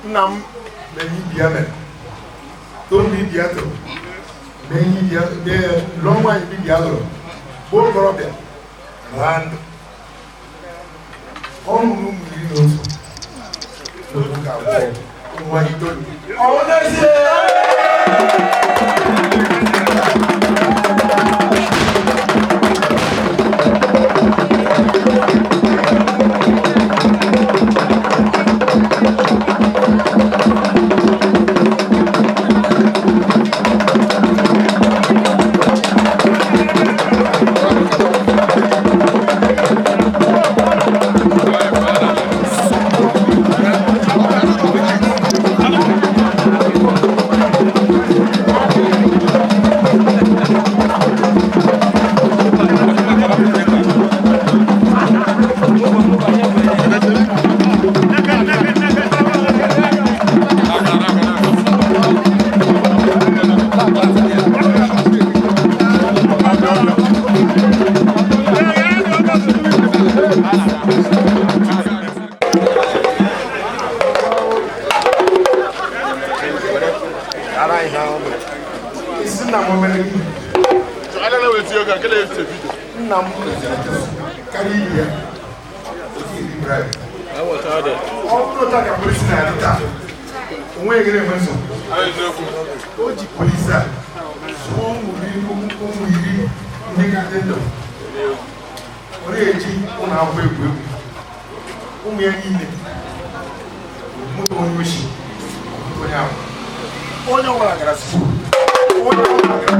Nna m mere ibi ya mere too mgbe ibi ya toro mee ihe ibi ya lụọ nwaanyị mgbe ibi ya lụrụ bụ okorobịa laa ndụ. Ọ mụrụ ụmụ 11 n'oge abụọ, ụmụ nwaanyị 9. Ọ n'ezie. Nna m karịa ibe ya ọ bụrụ taa ka polisi na-adị taa, o nweghị gịnị enwe nsogbu. O ji polisi a zụọ ụmụ 10 ndị ka dị ndụ. Ọ na-eji ụlọ akwụkwọ egwu egwu ụmụ ya niile, moto onye oshi, onye ahụ, onye ọbụla gara school, onye ọbụla gara.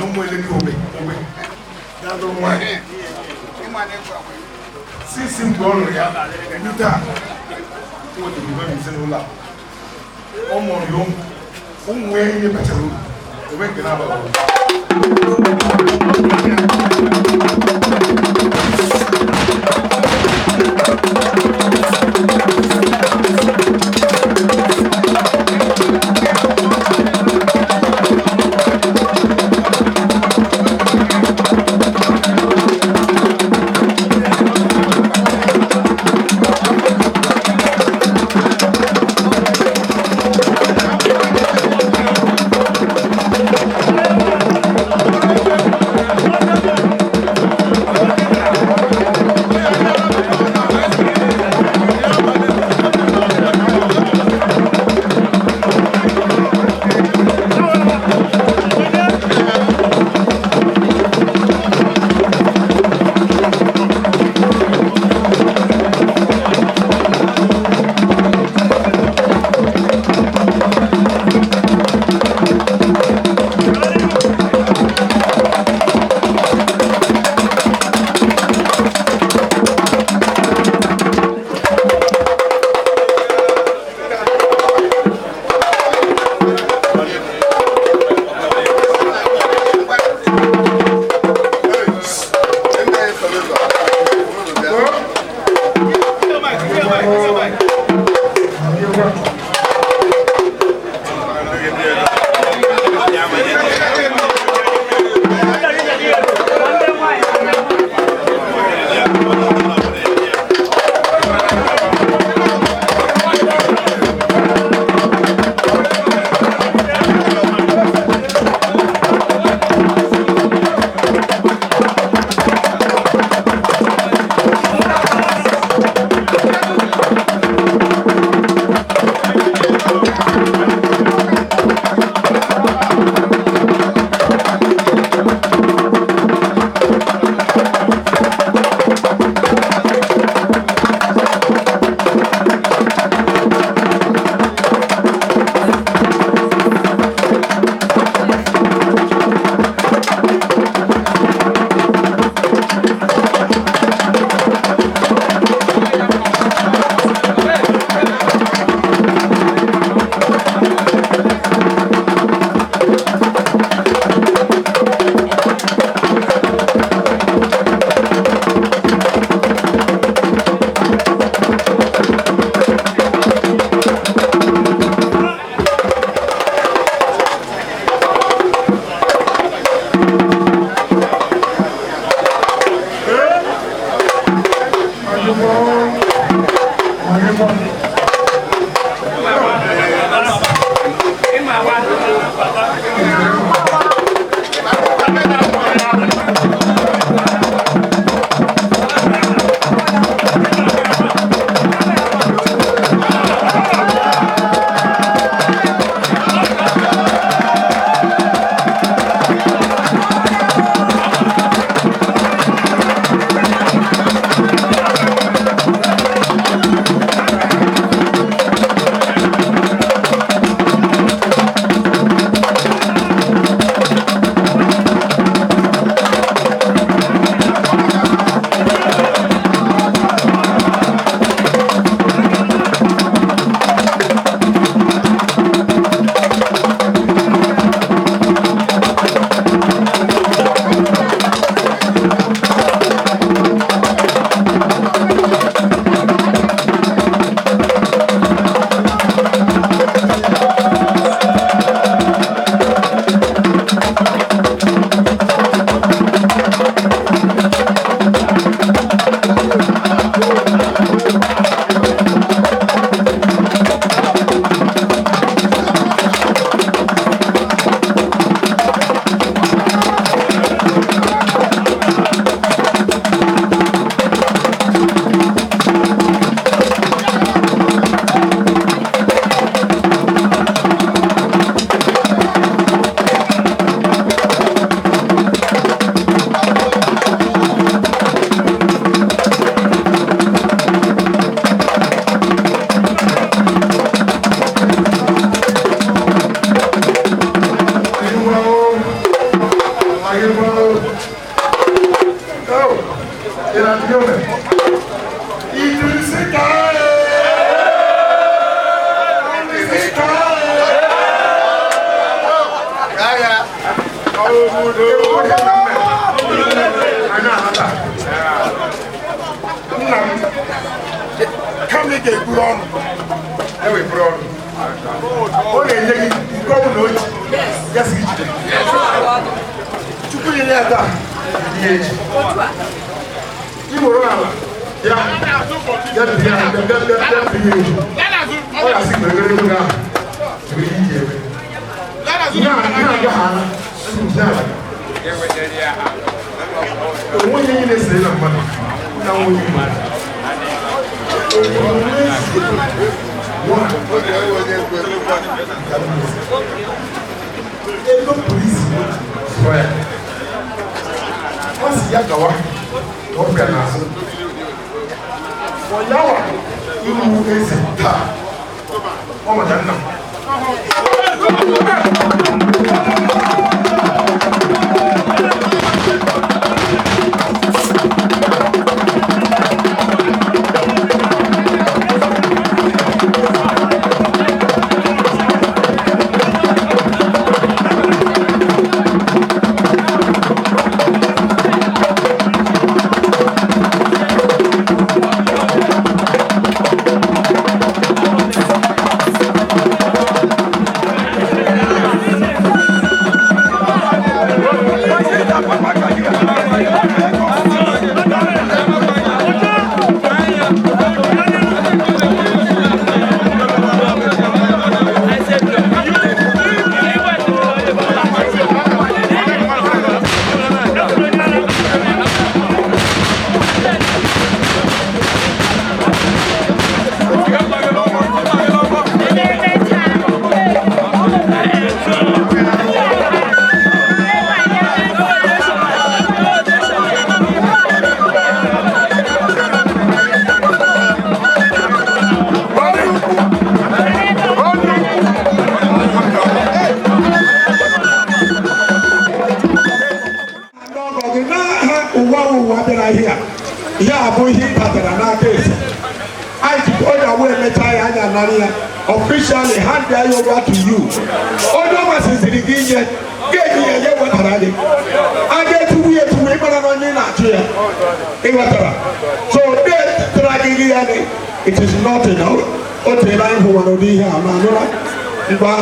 n'ụmụ eleke ogbe ogbe gaa lụrụ nwaanyị. Since mgbe ọ lụrụ ya ruo taa, o nwetara udo n'ezinụlọ a. Ọ mụrụ ya ụmụ, ụmụ ya niile bachara uru, enwe nke na-abaghị uru. Anyị bụrụ. Oh, ị na-atụnye ome? Ijuru si ka ee! Si ka ee! Anyị ahata. Nna m, kama ị ga-eburu ọnụ, eweburu ọnụ. Ọ na-enye gị nke ọ bụla o ji, ya sị gị jide. Chukwu nyere ya taa, ihe echi. Igboro ala, ya, ya biri ya, bịa bịa bịa bịa biri ya echi. Ọ ga-asị gị were ego ahụ, were ihe iji eme. Ihe a ihe a gaghị ala, ihe ala. Onweghị ihe na-esere na mmadụ, na nwunye mmadụ. Omume ezi one. Ego polisi zụọ ya. Ọ sị ya gawa na ọ bịa n'azụ. Ọyawa iwu eze taa. Ọ maka nna m. N'ọgọ gị n'aha ụwa ụwa bịara ahịa ya abụ ihe ị batara n'aka eze anyị ji onye awụ emecha ya anya anara ya officially, hand ya over to you. Onye ọ masịziri gị inye ga-enye ya, ya wetara gị a ga-etigbu ya etigbu. Ịmara na onye ị na-achụ ya ịghọtara so tara gị ya ni. It is nothing. O teela anyị hụwara ụdị ihe a ma anụla ngwa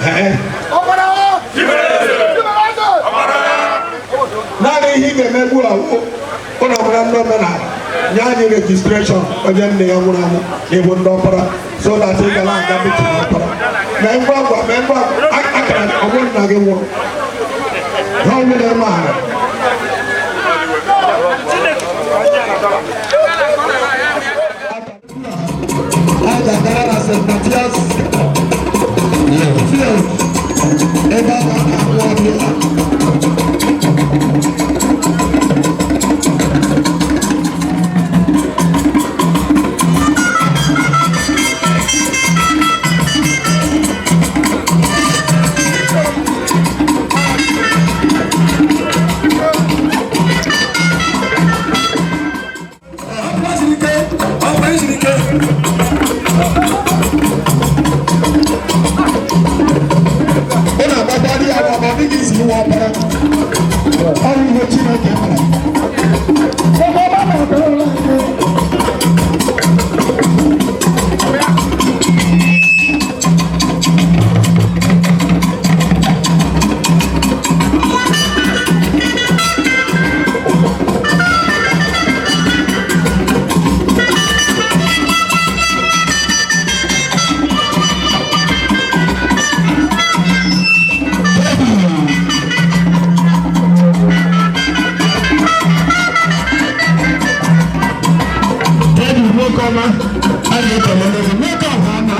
ee. Naanị ihe ị ga-emegbu ahụ ụlọ ọbụla ndị omenala nye anyị registration onye nne ya nwụrụ anwụ na ịbụ ndị ọkpara, so that ị ga na-aga meeting ọkpara. Mee ngwa ngwa, mee ngwa akara ọgbọ nna gị nwụrụ ha ọbụla maara. A ga-agara na St. Matthias Field ebe a ga-ahụ ọbịa. Ọ na-agbakwa di ya ma ọ dịghị isi nwa ọkpara ọrụ ihe Chineke mere. Ebe ọma na-akọrọ ụlọ anyị. David, nwoke ọma, a na-ekele gị, nwoke ọha ọma.